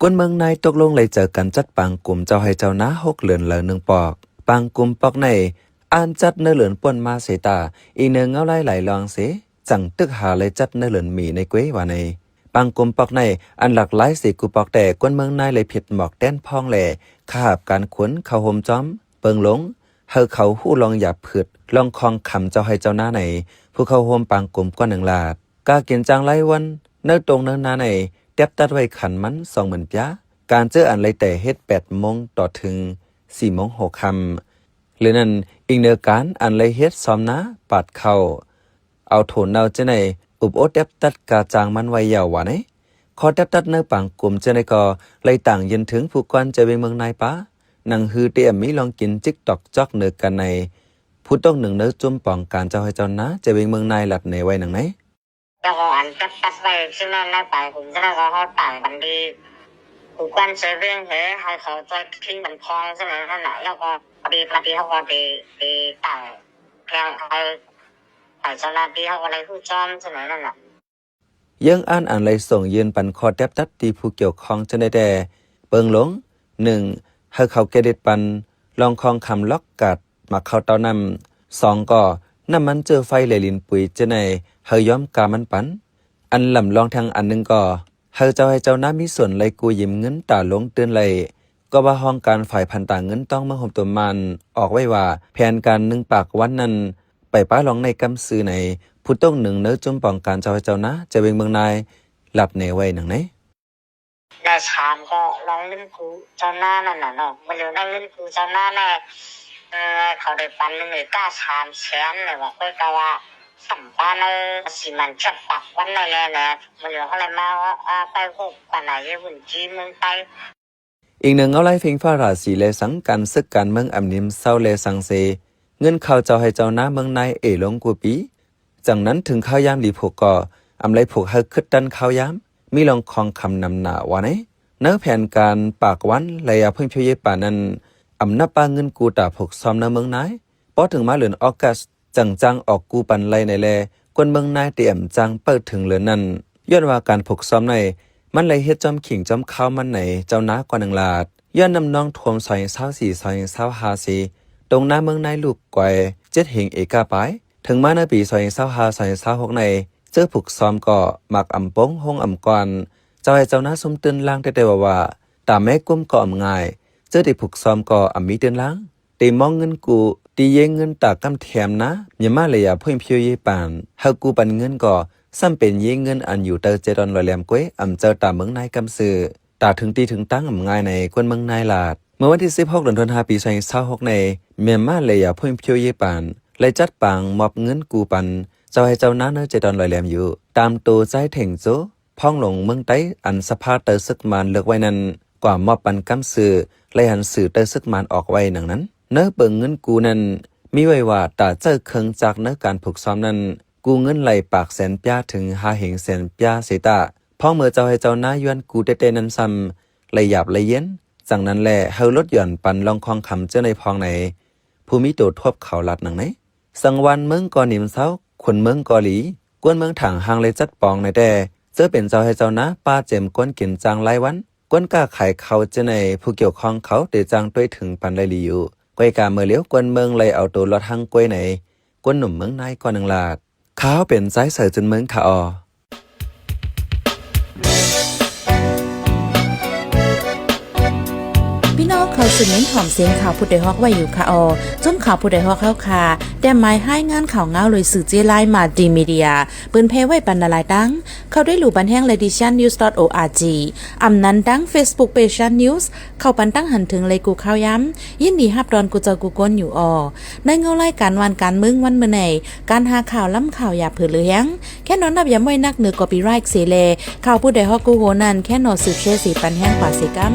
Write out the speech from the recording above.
ຄົນເມືອງນາຍຕົກລົງໄດ້ເຈີກັນຈັດປາງກຸມເຈົ້າໄຮ່ເຈົ້ານາ ຫົກເດືອນລະໜຶ່ງປອກ. ປາງກຸມປອກໃນ ອັນຈັດໃນເດືອນປົນມາເສຍຕາ ອີກເໜືອເງົາລາຍຫຼາຍລອງເສ ຈັ່ງຕຶກຫາໄດ້ຈັດໃນເດືອນມີໃນເກວາໃນ. ປາງກຸມປອກໃນ ອັນຫຼາກຫຼາຍເສກູປອກແຕ່ ຄົນເມືອງນາຍໄດ້ຜິດໝອກແຕ່ນພ້ອງ ແລະ ຂ້າຮັບການຂຸນເຂົ້າໂຮມຈອມ ເບິ່ງລົງ ໃຫ້ເຂົາຮູ້ລອງຢາບພືດ ລອງຄອງຄຳເຈົ້າໄຮ່ເຈົ້ານາໃນ ຜູ້ເຂົ້າຮ່ວມປາງກຸມກວ່າໜຶ່ງລາດ. ກາກິນຈ້າງລາຍວັນ ໃນຕົງໃນນາໃນ ແຕບຕັດໄວ້ຂັນມັນສອງໝື່ນປຽ ການເຈີອັນໄດ້ແຕ່ເຮັດແປດໂມງຕໍ່ເຖິງສີ່ໂມງຫົກຄ່ຳ. ຫຼືນັ້ນ ອີງເໜືອການອັນໄດ້ເຮັດຊອມນາ ປາດເຂົ້າ ເອົາຖົ່ວເນົ່າເຈົ້າໃນ ອຸບໂອແຕບຕັດກາຈ້າງມັນໄວ້ຍາວວ່າໃນ. ຂໍ້ແຕບຕັດໃນປາງກຸມເຈົ້າໃນກໍໄດ້ຕ່າງຍື່ນເຖິງຜູ້ກວານເຈົ້າເວງເມືອງນາຍປາ ໜັງຫື່ເຕຍມີລອງກິນຈິກຕອກຈອກເໜີກັນໃນ ຜູ້ຕົກໜຶ່ງໃນຈຸ້ມປອງການເຈົ້າໄຮ່ເຈົ້ານາ ເຈົ້າເວງເມືອງນາຍ ລັດແນໄວ້ດັ່ງໃນ. ແລ້ວກໍອັນແຕບຕັດໄວ້ທີ່ນັ້ນໃນປາງກຸມເຈົ້າໃນກໍເຮົາຕ່າງກັນດີ ຜູ້ກວານເຈົ້າເວງເຮ ໃຫ້ເຂົາຊ່ອຍພິງບັນພອງເຈົ້າໃນນັ້ນນະ ແລ້ວກໍພໍດີ ພໍດີເຮົາກໍໄດ້ ໄດ້ຕ່າງ ແພງເຮົາ ໃຫ້ເຈົ້າໜ້າທີ່ເຮົາກໍໄດ້ຮູ້ຈອມເຈົ້າໃນນັ້ນນະ. ເຢີ້ງອ່ານອັນໄດ້ສົ່ງຍື່ນປັນຂໍ້ແຕບຕັດທີ່ຜູ້ກ່ຽວຂ້ອງເຈົ້າໃນແຕ່ ເບິ່ງລົງ ໜຶ່ງ ໃຫ້ເຂົາເຄຣດິດປັນ ລອງຄອງຄຳລັອກກາດ ໝາກເຂົ້າເຕົ້ານ້ຳ ສອງ ກໍນ້ຳມັນເຈື້ອໄຟ ແລະ ລິນປຸຍເຈົ້າໃນ ໃຫ້ຍອມກາມັນປັນ. ອັນລຳລອງແທງອັນໜຶ່ງກໍ ໃຫ້ເຈົ້າໄຮ່ເຈົ້ານາມີສ່ວນໄດ້ກູ້ຢືມເງິນຕາລົງຕື່ນໄດ້ ກໍວ່າຫ້ອງການຝ່າຍພັນຕາເງິນຕ້ອງເມືອງໂຮມຕົວມານ ອອກໄວ້ວ່າ ແຜນການໜຶ່ງປາກວັນນັ້ນ ໄປປາລອງໃນກຳຊື່ໃນ ຜູ້ຕົກໜຶ່ງໃນຈຸ້ມປອງການເຈົ້າໄຮ່ເຈົ້ານາ ເຈົ້າເວງເມືອງນາຍ ລັດແນໄວ້ດັ່ງໃນ. ໄດ້ສາມກໍລອງເງິນກູ້ເຈົ້ານານັ້ນນະເນາະ ບໍ່ເຫຼືອໄດ້ເງິນກູ້ເຈົ້ານາແນ່ ເອີ ເຂົາໄດ້ປັນເງິນກາສາມແສນແລ້ວວ່າ ຂ້ອຍກໍວ່າສຳປາໃນຊິມັນຈັກປັກວັນໃນແນ່ ບໍ່ເຫຼືອເຮົາໄດ້ມາ ອາ ໄປພົບກັນນາຍວຸນຈີເມືອງໄທ. ອີງເໜືອເງົາລາຍເຟງຟ້າລາສີ ແລະ ສັງການສຶກການເມືອງອຳນິມເຊົາ ແລະ ສັງເສ ເງິນເຂົ້າເຈົ້າໄຮ່ເຈົ້ານາເມືອງນາຍເອລົງກູປີ ຈັ່ງນັ້ນເຖິງຄາວຍາມດີຜູກກໍ ອຳໄລຜູກໃຫ້ຄຶດຕັນຄາວຍາມ ມີລອງຄອງຄຳນຳໜ້າວ່າໃນ. ໃນແຜນການປາກວັນໄລຍະເພິ່ງພິວເຢປານນັ້ນ ອຳນັບປາເງິນກູ້ຕາຜູກຊອມໃນເມືອງນາຍ ພໍເຖິງມາເດືອນອອກກັສ ຈັ່ງຈ້າງອອກກູ້ປັນໄລໃນແລ ຄົນເມືອງນາຍເຕຍມຈ້າງເປີດເຖິງເດືອນນັ້ນ ຍ້ອນວ່າການຜູກຊອມໃນ ມັນໄດ້ເຮັດຈອມຂີງຈອມຄາວມັນໃນເຈົ້ານາກວ່າໜຶ່ງລາດ ຍ້ອນນ້ຳນອງຖ້ວມ ສອງພັນຊາວສີ່ ສອງພັນຊາວຫ້າ ເສ ຕົງນາເມືອງນາຍລູກກວາຍ ເຈັດເຮັງເອກາປາຍ ເຖິງມາໃນປີ ສອງພັນຊາວຫ້າ ສອງພັນຊາວຫົກ ໃນ ເຈີຜູກຊອມກໍໝາກອຳປົງ ໂຮງອຳກອນ ເຈົ້າໄຮ່ເຈົ້ານາຊຸມຕື່ນລ້າງແຕ່ແຕ່ວ່າວ່າ ຕາແມ່ກຸ້ມກໍອຳງ່າຍ ເຈີທີ່ຜູກຊອມກໍອຳມີຕື່ນລ້າງ ເຕມອງເງິນກູ້ ຕີເຢເງິນຕາກຳແຖມນາ ເມຍມາເລຍາເພິ່ງພິວເຢປານ ໃຫ້ກູ້ປັນເງິນກໍ ຊ້ຳເປັນເຢເງິນອັນຢູ່ໃຕ້ເຈດອນລອຍແຫຼມກວຍ ອຳເຈົ້າຕາເມືອງນາຍກຳຊື່ ຕາເຖິງທີ່ເຖິງຕັງອຳງ່າຍໃນຄົນເມືອງນາຍລາດ. ເມື່ອວັນທີສິບຫົກ ເດືອນທັນວາ ປີສອງພັນຊາວຫົກ ໃນ ເມຍມາເລຍາເພິ່ງພິວເຢປານ ໄດ້ຈັດປາງມອບເງິນກູ້ປັນ ເຈົ້າໄຮ່ເຈົ້ານາໃນເຈດອນລອຍແຫຼມຢູ່ ຕາມໂຕໃຈເຖງໂຈ ພ້ອງຫຼວງເມືອງໃຕ້ ອັນສະພາໄຕ້ເສິກມານເລືອກໄວ້ນັ້ນ ກວ່າມອບປັນກຳຊື່ ແລະ ຫັນສື່ໄຕ້ເສິກມານອອກໄວ້ດັ່ງນັ້ນ. ໃນເບິ່ງເງິນກູ້ນັ້ນ ມີໄວ້ວ່າ ຕາໃຊ້ເຄື່ອງຈັກໃນການຜູກຊອມນັ້ນ ກູ້ເງິນໄດ້ປາກແສນປຽເຖິງຫ້າເຮັງແສນປຽເສຕາ ພ້ອງເມື່ອເຈົ້າໄຮ່ເຈົ້ານາຢວນກູ້ແຕ່ໆນັ້ນຊ້ຳ ໄດ້ຢາບໄດ້ເຢັນ ຈັ່ງນັ້ນແລ ໃຫ້ລົດຢ່ອນປັນລອງຄອງຄຳເຈົ້າໃນພ້ອງໃນ ຜູ້ມີໂຕທວບເຂົາລັດໜັງໃນ. ສັງວານເມືອງກໍນິມເຊົາ ຄົນເມືອງກໍດີ ກວນເມືອງຖາງຫ່າງໄດ້ຈັດປອງໃນແຕ່ ເຈີເປັນເຈົ້າໄຮ່ເຈົ້ານາ ປາເຈັມກວນກິນຈ້າງລາຍວັນ ກວນຄ້າຂາຍເຂົ້າເຈົ້າໃນ ຜູ້ກ່ຽວຂ້ອງເຂົາໄດ້ຈ້າງຕ້ວຍເຖິງປັນໄດ້ດີຢູ່ ກ້ອຍກາເມື່ອຫຼຽວ ກວນເມືອງໄດ້ເອົາໂຕລອດຮັ່ງກ້ວຍໃນ ກວນໜຸ່ມເມືອງນາຍກວ່າໜຶ່ງລາດ. ຂ້າເປັນຊາຍເສີຈຸນເມືອງ ຂະ ອ. ພີ່ນ້ອງເຂົ້າສູ່ມິນຫອມສຽງຂ່າວຜູ້ໃດຮອກໄວ້ຢູ່ ຂະ ອ. ຈຸ້ມຂ່າວຜູ້ໃດຮອກເຮົາຄ່າ ແຕ້ມໝາຍຮາຍງານຂ່າວງາວໂດຍສື່ເຈ້ລາຍ Multimedia ເປີນແຜ່ໄວ້ປັນຫຼາຍໆຕັ້ງ ເຂົ້າໄດ້ຫຼູ່ບັນແຮງ Ladies Chan News dot org ອຳນັ້ນຕັ້ງ Facebook Page Chan News ເຂົ້າປັນຕັ້ງຫັນເຖິງໄລກູ່ຂ່າວຍາມ ຍິນດີຮັບຕ້ອນກູ່ເຈົ້າກູ່ຄົນຢູ່ ອ. ໃນເງົາລາຍການຫວ່ານການເມືອງວັນມື້ໃນ ການຫາຂ່າວລ້ຳຂ່າວຢ່າເຜີເຫຼືອແຮງ ແຄ່ນອນນັບຢາມໄວ້ນັກເໜືອ copyright ເສແລ ຂ່າວຜູ້ໃດຮອກກູ່ໂຫນັ້ນ ແຄ່ນອນສືບແຊເສປັນແຮງກວ່າເສກຳ.